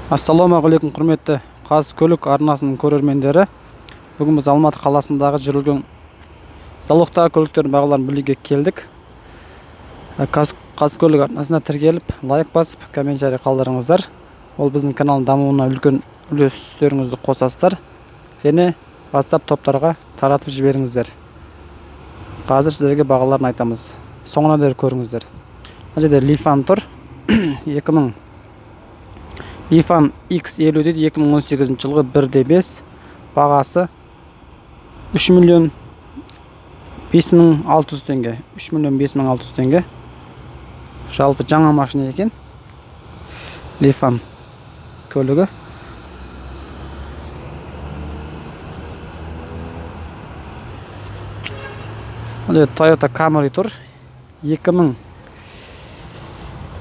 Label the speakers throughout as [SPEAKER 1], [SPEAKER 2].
[SPEAKER 1] Ассалаумағалейкум, құрметті Қазкөлік арнасының көрермендері. Бүгін біз Алматы қаласындағы жүрілген залогтағы көліктердің бағаларын білуге келдік. Қазкөлік арнасына тіркеліп, лайк басып, комментарий қалдырыңыздар. Ол біздің каналдың дамуына үлкен үлестеріңізді қосасыздар. Және WhatsApp топтарға таратып жіберіңіздер. Қазір сіздерге бағаларын айтамыз. Соңына дейін көріңіздер. Мына жерде Лифан тұр. 2000 Lifan X50 дейді, 2018 жылғы 1.5, бағасы 3 миллион 5600 теңге. 3 миллион 5600 теңге. Жалпы жаңа машина екен. Lifan көлігі. Мына жерде Toyota Camry тұр.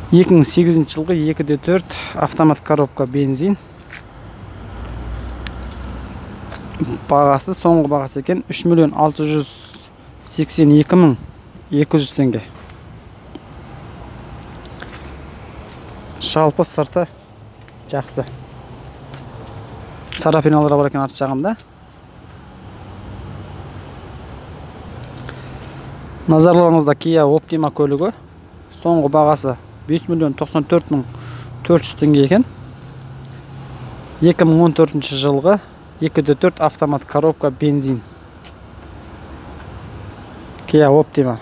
[SPEAKER 1] 2008 жылғы 2.4 автомат коробка бензин. Бағасы, соңғы бағасы екен 3 миллион 682 мың 200 теңге. Жалпы сырты жақсы. Сарапиналар бар екен арт жағында. Назарларыңызда Kia Optima көлігі. Соңғы бағасы 5 миллион 94 мың 400 теңге екен. 2014 жылғы 2.4 автомат коробка бензин. Kia Optima.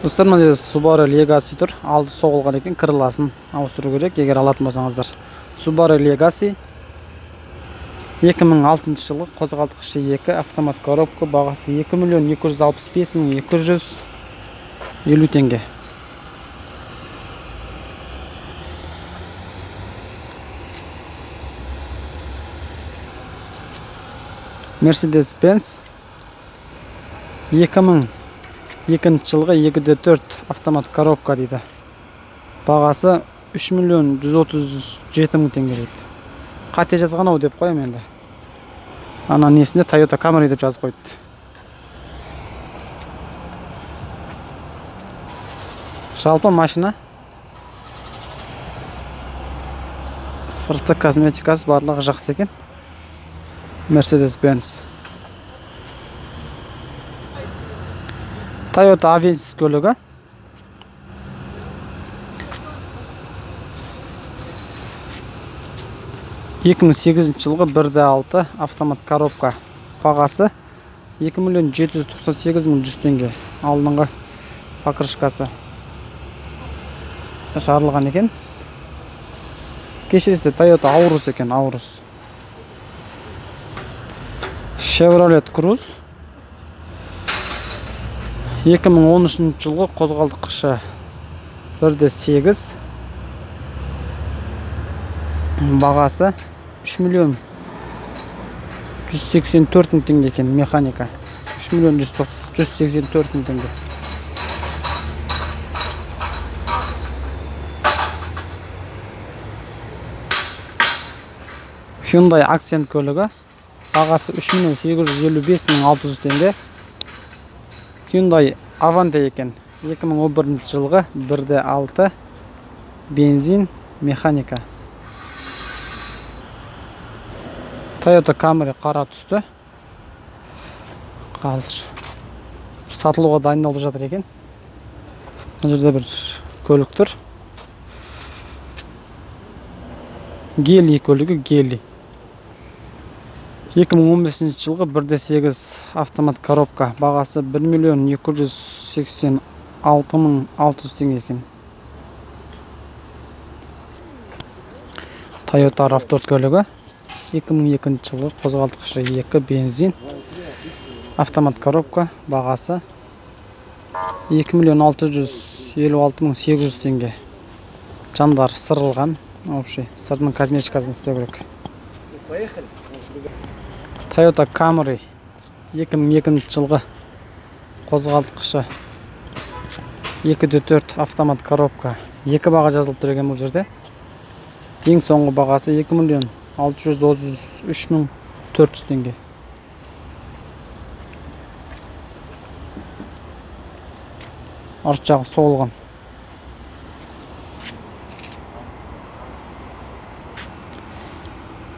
[SPEAKER 1] Достар, мына жерде Subaru Legacy тұр. Алды соғылған екен, крыласын ауыстыру керек, егер алатын болсаңыздар. Subaru Legacy 2006 жылғы қозғалтқышы 2 автомат коробка, бағасы 2 миллион 265 мың 250 теңге. Mercedes-Benz 2002 жылғы 2.4 автомат коробка дейді. Бағасы 3 миллион 137 мың теңге дейді. Қате жазған ау деп қоям енді. Ана несінде Toyota Camry деп жазып қойыпты. Жалпы машина сырты, косметикасы барлығы жақсы екен. Mercedes-Benz. Toyota Avensis көлігі. 2008 жылғы 1.6 автомат коробка, бағасы 2 миллион 798 мың 100 теңге. Алдыңғы покрышкасы жарылған екен. Кешіресіз, Toyota Aurus екен, Aurus. Chevrolet Cruze 2013 жылғы қозғалтқышы 1.8, бағасы 3 миллион 184 мың теңге екен, механика. 3 миллион 184 мың теңге. Hyundai Accent көлігі, бағасы 3 миллион 855 мың 600 теңге. Hyundai Avante екен, 2011 жылғы 1.6 бензин, механика. Toyota Camry қара түсті. Қазір сатылуға дайындалып жатыр екен. Мына жерде бір көлік тұр. Гели көлігі, Гели. 2015 жылғы 1.8 автомат коробка, бағасы 1 миллион 286 мың 600 теңге екен. Toyota RAV4 көлігі 2002 жылғы қозғалтқышы 2 бензин, автомат коробка, бағасы 2 миллион 656 мың 800 теңге. Жандар сырылған, вообще сыртының косметикасын істеу керек. Toyota Camry 2002 жылғы қозғалтқышы 2.4 автомат коробка. Екі баға жазылып тұр екен бұл жерде. Ең соңғы бағасы 2 миллион 633 мың 400 теңге. Арт жағы соғылған.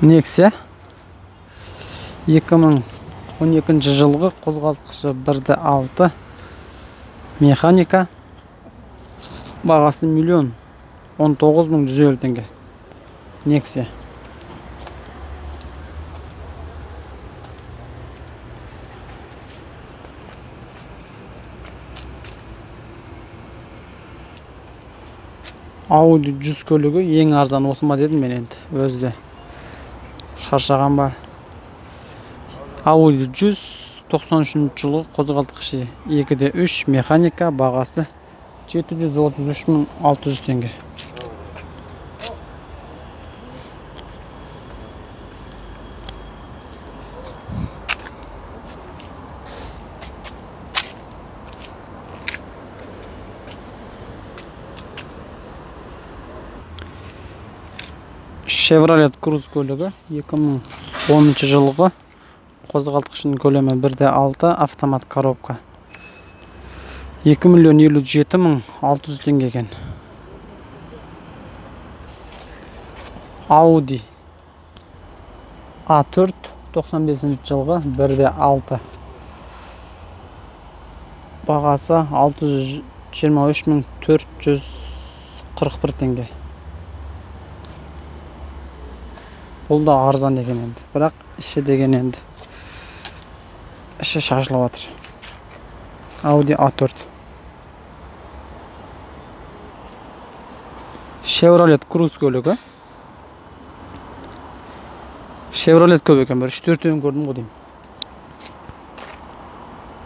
[SPEAKER 1] Nexia 2012 жылғы, қозғалтқышы 1.6 механика, бағасы 1 019 150 теңге. Nexia. Audi 100 көлігі ең арзан осы ма дедім мен енді, өзі де шаршаған ба. Audi 100, 93 жылғы, қозғалтқышы 2.3 механика, бағасы 733 600 теңге. Chevrolet Cruze көлігі 2010 жылғы, қозғалтқышының көлемі 1.6 автомат коробка, 2 057 600 теңге екен. Audi A4, 95 жылғы, 1.6, бағасы 623 441 теңге. Бұл да арзан екен енді, бірақ іші деген енді, іші шашылып жатыр. Audi A4. Chevrolet Cruze көлігі. Chevrolet көп екен, бір 3-4-еуін көрдім ғой деймін.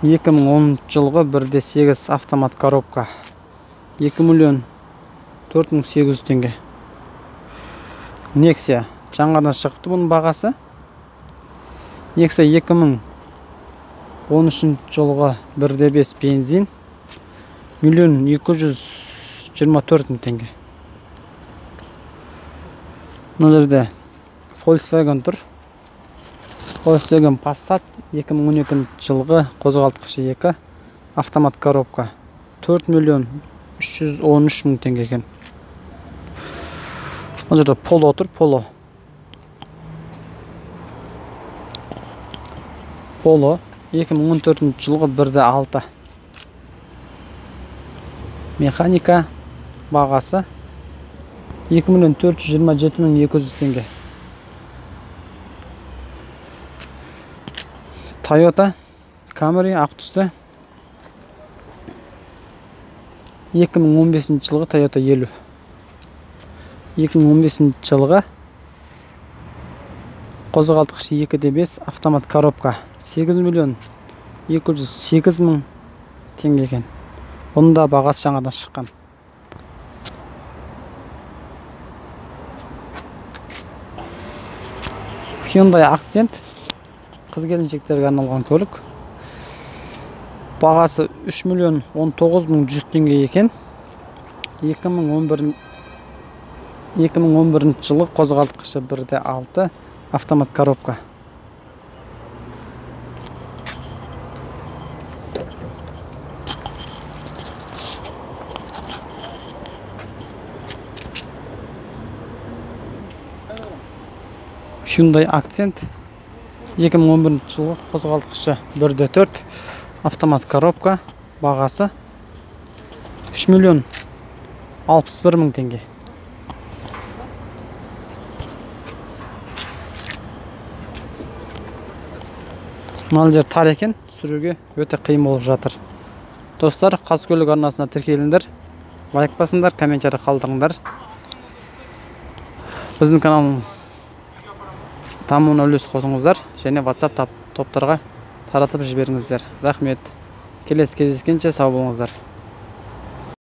[SPEAKER 1] 2010 жылғы, 1.8 автомат коробка, 2 004 800 теңге. Nexia жаңадан шығыпты, бұның бағасы. Nexia 2013 жылғы, 1.5 бензин, 1 224 000 теңге. Мына жерде Volkswagen тұр. Volkswagen Passat 2012 жылғы, қозғалтқышы 2 автомат коробка, 4 313 000 теңге екен. Мына жерде Polo тұр, Polo. Polo 2014 жылғы, 1.6 механика, бағасы 2 427 200 теңге. Toyota Camry ақ түсті, 2015 жылғы Toyota 50, 2015 жылғы, қозғалтқышы 2.5 автомат коробка, 8 208 мың теңге екен. Бұның да бағасы жаңадан шыққан. Hyundai Accent, қыз келіншектерге арналған көлік. Бағасы 3 019 100 теңге екен. 2011 2011 жылы, қозғалтқышы 1.6 автомат коробка. Hyundai Accent 2011 жылғы, қозғалтқышы 1.4 автомат коробка, бағасы 3 миллион 61 мың теңге. Мына жер тар екен, түсіруге өте қиын болып жатыр. Достар, Қазкөлік арнасына тіркеліңдер, лайк басыңдар, комментарий қалдырыңдар. Біздің каналдың дамуына үлес қосыңыздар және WhatsApp топтарға таратып жіберіңіздер. Рахмет. Келесі кездескенше сау болыңыздар.